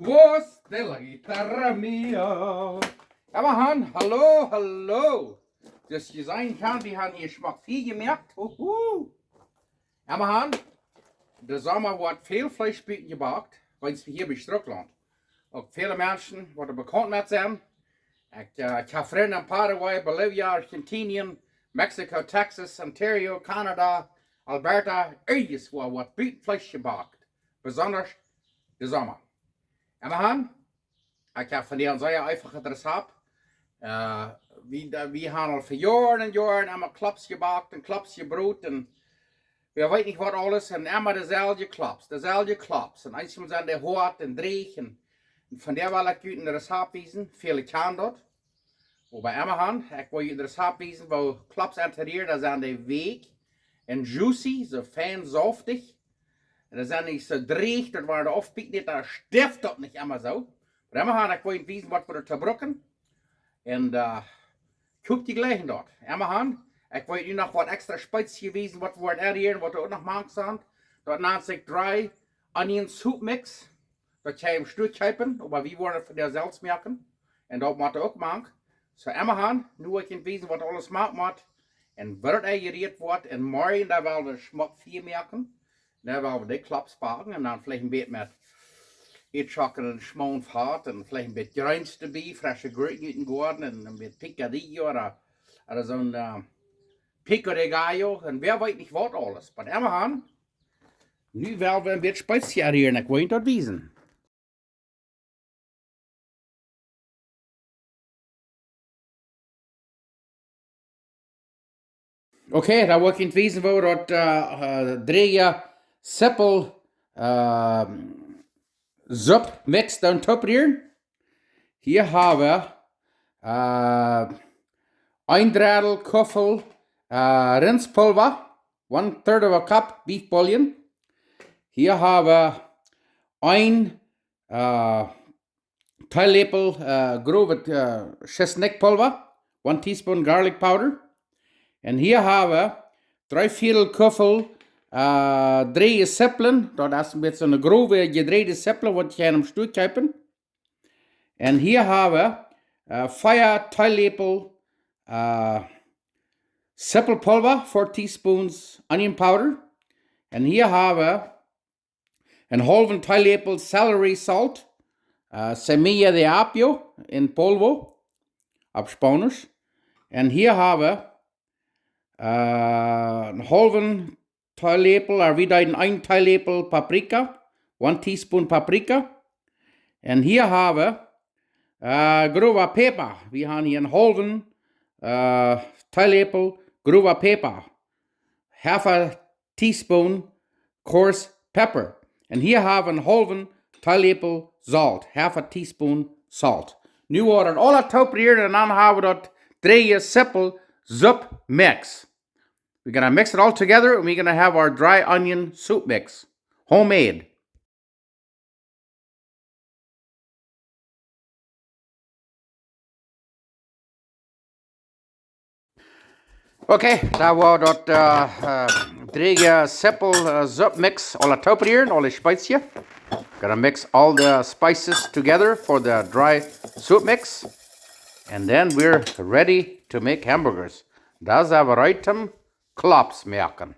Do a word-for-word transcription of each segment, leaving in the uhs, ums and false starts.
Prost, de la guitarra mia. Ja, wie haben, hallo, hallo. Daut jie seenen kjennen, wie haben hia Schmack Fia jemoakt. Huhu. Ja, wie haben, de Somma woat väl Fleesch buten jebackt, wiels wie hia bie Strucklaunt. Uk väle Menschen woaren bekaunt met sennen. Ekj, äh, ekj hab Frind en Paraguay, Bolivia, Argentinien, Mexiko, Texas, Ontario, Kanada, Alberta, irjentwua woat buten Fleesch jebackt. Besonda de Somma. Un wie haben, ekj hab vondoag een sea eefachet Rezept. Äh, wie, wie haben aul fa Joaren un Joaren emma Klops jebackt un Klops jebrot un wie weeten nich waut aules un emma deeselwje Klops, deeselwje Klops. Un eenjemol sent dee hoat un dreech un, un vondoag well ekj junt een Rezept wiesen, väle kjanen daut. Oba emma han, ekj well junt een Rezept wiesen, woo Klops enterieren, dan sent dee weekj un juicy, soo fein saftich. Un dan sent dee nich soo dreech, daut wan dee aufbieten, dan stift daut nich emma soo. Oba emma han, ekj well junt wiesen, waut wie doatoo brucken. Un, äh, ekj hop, jie jlikjen daut. Emma han, ekj well junt nu noch waut extra Spezies wiesen, waut wie woaren enrieren, waut doa uk noch mank sent. Daut nant sikj Dry Onion Soup Mix. Daut kaun jie em Stua kjeepen, oba wie woaren daut vondoag selfst moaken. Un daut mott uk mank. Soo, emma han, nu well ekj junt wiesen, waut aules mank mott. Un woo daut enjerieet woat. Un morjen, dan well wie Schmack Fia moaken. Dan well wie de Klops backen un dan veleicht een bät met Eadschocken un Schmoon Fat un veleicht een bät Jreens doabie, fresche Gurken ut dän Goaden un een bät picadillo ooda, ooda soon, äh, pico de gallo un wäa weet nich waut aules. Oba emma han, nu well wie een bät Spezies enrieren, ekj well junt daut wiesen. Okay, dan well ekj junt wiesen, woo wie daut, äh, äh, dreeje Sippel, äh, Supp Mix doonen toopreeren. Hia hab wie, äh, een Drettel Kuffel, äh, Rinspulva, one third of a cup beef bouillon. Hia hab wie een, äh, Teeläpel, äh, growet, äh, Tschesnikpulva, one teaspoon garlic powder. Un hia hab wie dree Viedel Kuffel, äh, dreeje Sipplen. Daut es een bät soone growe jedreejde Sipplen, waut jie em Stua kjeepen. Un hia hab wie, äh, vea Teeläpel, äh, Sippelpulva, four teaspoons onion powder. Un hia hab wie een haulwen Teeläpel celery salt, äh, semilla de apio en polvo, opp Spaunisch. Un hia hab wie, äh, een haulwen Teeläpel, ooda wie deeden een Teeläpel Paprika, one teaspoon Paprika. Un hia hab wie, äh, growa Päpa. Wie haben hia een haulwen, äh, Teeläpel growa Päpa. Half a teaspoon coarse pepper. Un hia hab wie een haulwen Teeläpel Solt, half a teaspoon salt. Nu woa wie daut aules toopreeren un dan hab wie daut dreeje Sippel Supp Mix. We're gonna mix it all together and we're gonna have our dry onion soup mix. Homemade. Okay, dan woa wie daut, äh, äh, dreeje Sippel, äh, Supp Mix aules toopreeren, aule Spezies. Gonna mix all the spices together for the dry soup mix. And then we're ready to make hamburgers. Dan sent wie reed toom Klops moaken.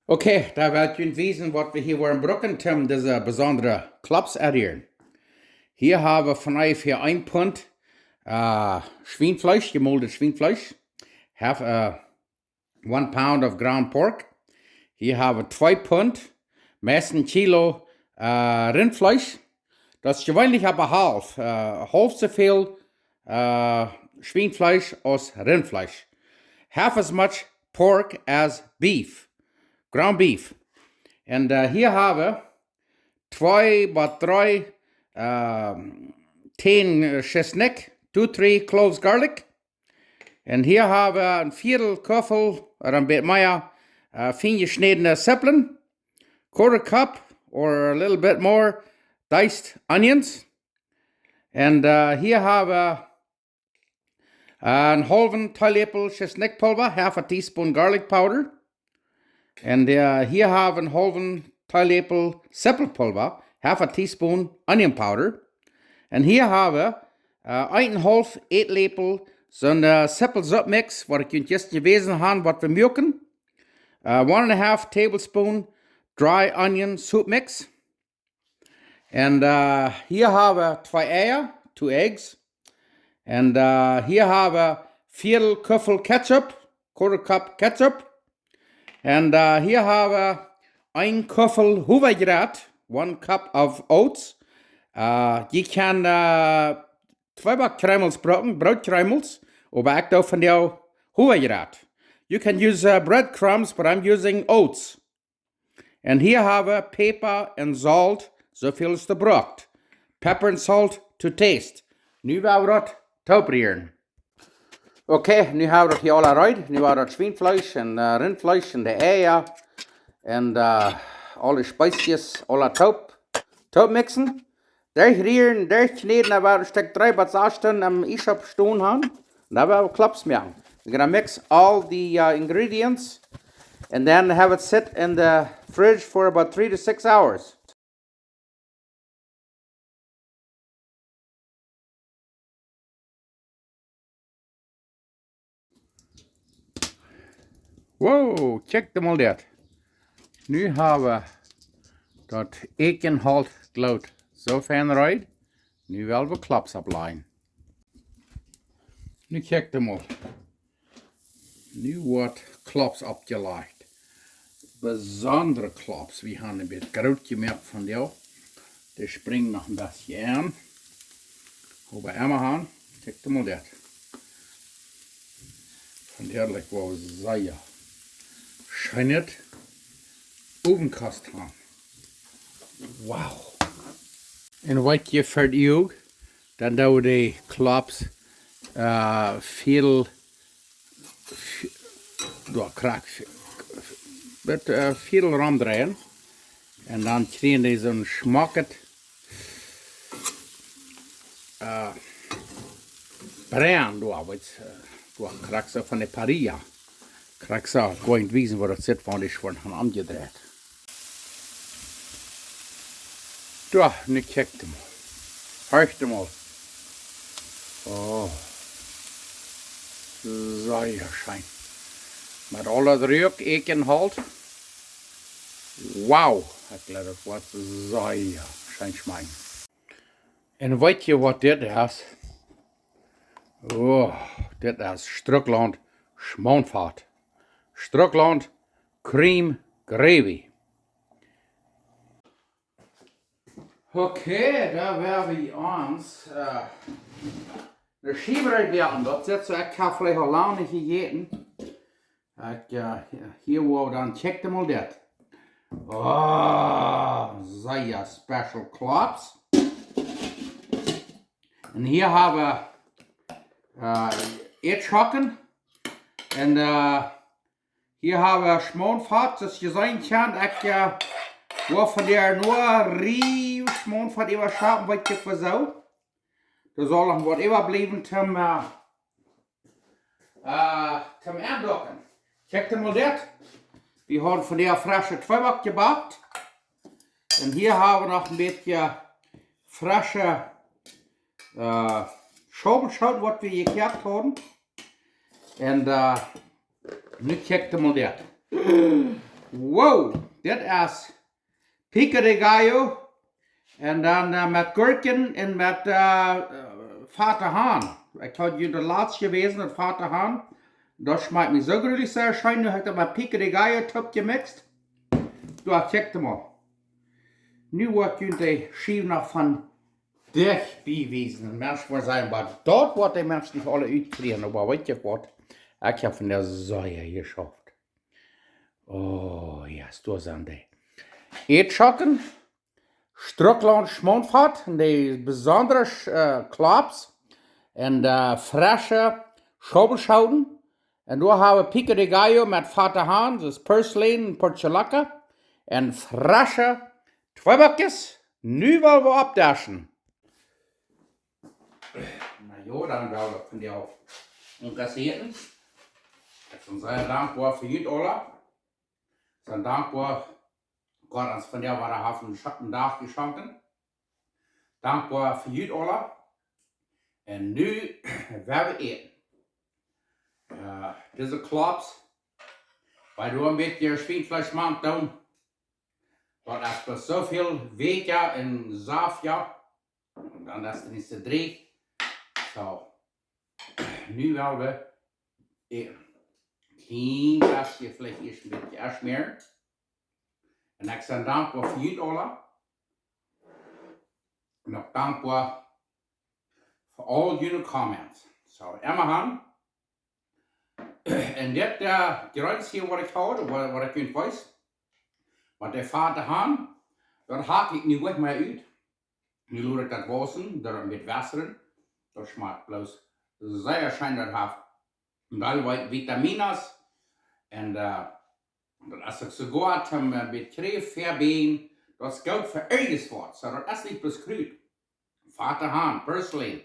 Okay, dan well ekj junt wiesen, waut wie hia woaren brucken, toom dise besondre Klops enrieren. Hia hab wie von onjefäa een Punt, äh, Schwienfleesch, jemoldet Schwienfleesch. Half, äh, one pound of ground pork. Hia hab wie twee Punt, meist een Kilo, äh, Rintfleesch. Daut es jeweenlich oba haulf, äh, haulf soo väl, äh, Schwienfleesch aus Rintfleesch. Half as much pork as beef, ground beef. Un, äh, hia hab wie twee bat dree, äh, Tänen, äh, Tschesnik, two, three cloves garlic. Un hia hab wie een Viedel Kuffel, ooda een bät mea, äh, fien jeschnädne Sipplen. Quarter cup or a little bit more diced onions. Un, äh, hia hab wie, äh, een haulwen Teeläpel Tschesnikpulva, half a teaspoon garlic powder. Un, äh, hia hab wie een haulwen Teeläpel Sippelpulva, half a teaspoon onion powder. Un hia hab wie, äh, eenenhaulf Ätläpel soon, äh, Sippelsuppmix, waut ekj junt jistren jewäsen hab, waut wie muaken. Äh, one and a half tablespoon dry onion soup mix. Un, äh, hia hab wie twee Eia, two eggs. Un, äh, hia hab wie Viedel Kuffel Ketchup, quarter cup Ketchup. Un, äh, hia hab wie een Kuffel Howajriet, one cup of oats. Äh, jie kjennen, äh, Tweeback-Kruimels brucken, Brootkruimels, oba ekj doo vondoag Howajriet. You can use, uh, breadcrumbs, but I'm using oats. Un hia hab wie Päpa un Solt, soo väl aus jie brucken. Pepper and salt to taste. Nu woa wie daut tooprieren. Okay, nu hab wie daut hia aula reed. Nu woa wie daut Schwienfleesch un, äh, Rintfleesch un de Eia un, äh, aule Speziees aula toop, toop mixen. Derchrieren, derchkjnäden, dan woa wie daut Stekj dree bat sas Stunden em Iesschaup stonen haben. Un dan woa wie Klopps moaken. We're gonna mix all the, uh, ingredients and then have it sit in the fridge for about three to six hours. Wow, kjikj mol dit. Nu hab wie daut Äkjenholt gloot soo fein reed. Nu well wie Klopps oppläajen. Nu kjikj mol. Nu woat Klopps oppjelajcht. Besondre Klopps. Wie haben een bät groot jemoakt vondoag. Dee sprinjen noch een bät aun. Oba emma han, kjikj mol dit. Vondoag woa wie sea scheenet Owenkost han. Wow. Un waut jie fa daut, dan doo wie de Klopps, äh, väl, v-, doa krakjt, met, äh, väl romdreien. Un dan kjrieen dee soon schmocket, äh, Brennen doa, weetst, äh, doa krakjt soo von de Parrilla. Krakjt soo, ekj woa junt wiesen, woo daut sitt, wan dee woaren aunjedreit. Doa, nu kjikj mol. Horch mol. Oh. Sea scheen. Met aul daut Ruak, Äkjenholt. Wow, ekj jleew daut woat sea scheen schmakjen. Un weet jie waut dit es? Oh, dit es Strickland Schmoonfat. Strickland Cream Gravy. Okay, doa woa wie ons, äh, de Schiew rutbroden. Daut sitt soo, ekj hab veleicht aul lang nich jejäten. Ekj, äh, hia, hia woa wie dan, kjikj mol dit. Oh, sea special Klopps. Un hia hab wie, äh, Ätschocken. Un, äh, hia hab wie Schmoonfat, soo aus jie seenen kjennen. Ekj, äh, woa vondoag nua Riew Schmoonfat äwaschaupen, weetst du, fa soo. Doa saul noch waut äwabliewen toom, äh, äh, toom aundocken. Kjikj mol dit. Wie haben vondoag fresche Tweeback jebackt. Un hia hab wie noch een bät fresche, äh, Schaubelschoten, waut wie jekoakt haben. Un, äh, nu kjikj mol dit. Wow, dit es Pico de Gallo. Un dan, äh, met Gurkjen un met, äh, äh, fate Hahn. Ekj haud junt daut latst jewäsen, daut fate Hahn. Daut schmakjt mie soo grulich sea scheen. Nu hab ekj daut met Pico de Gallo toop jemixt. Doa, kjikj mol. Nu woa ekj junt de Schiew noch von dicht bie wiesen. Un Mensch, woat sajen, oba daut woat de Mensch nich aula utkjrieen. Oba weetst du waut? Ekj hab vondoag sea jeschauft. Oh, yes, doa sent dee. Ätschocken, Strickland Schmoonfat, un de besondre, äh, Klopps, un, äh, fresche Schaubelschoten. Un doa hab wie Pico de Gallo met fate Hahn, daut es Purslane un Portulaca. Un fresche Tweeback. Nu well wie oppdeschen. Na jo, dan woa wie vondoag inkassieren. Ekj sie sea dankboa fa junt aula. Sie dankboa, Gott ons vondoag wada haft een scha-, een Dach jeschonken. Dankboa fa junt aula. Un nu woa wie äten. Äh, dise Klops, wie doonen een bät Schwienfleesch mank doonen. Daut es bloos soo väl weekja un saftja. Un dan es et nich soo dreech. Soo, nu woa wie een kjlien bät veleicht ieescht een bät aunschmäaren. Un ekj sie dankboa fa junt aula. Un uk dankboa fa aul june comments. Soo, emma han. Un dit, äh, Jreens hia waut ekj haud, waut, waut ekj junt wees, waut de Fate han, daut hak ekj nu nich mea ut. Nu lot ekj daut wausen, daut et een bät wässren. Daut schmakjt bloos sea scheen, daut haft een bät Vitaminas. Un, äh, daut es uk soogoa toom, äh, een bät Kjräft vebieejen. Daut es goot fa aules waut. Soo, daut es nich bloos Krut. Fate han, Purslane,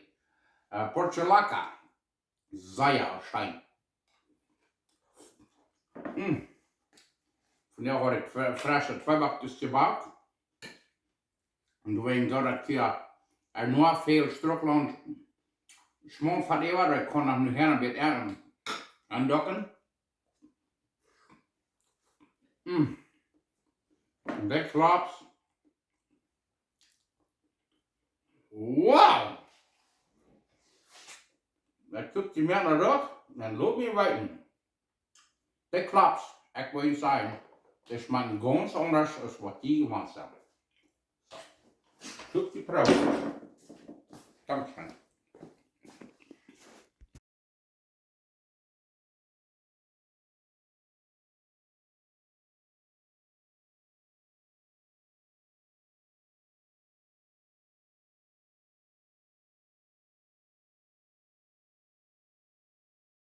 äh, Portulaca. Sea scheen. Mm. Vondoag haud ekj fre-, fresche Tweeback jebackt. Un doawäajen daut ekj hia noch väl Strucklaunt Schmaunt von de Ware, ekj kaun noch nu hia een bät aun-, aundocken. Mm. Un dit Klops. Wow! Daut kjikjt jie mea no rut, dan lot mie weeten. Dit Klops, ekj well junt sajen, dit schmakjt gaunz aundasch aus waut jie jewant sent. Soo. Kjikjt jie Proof.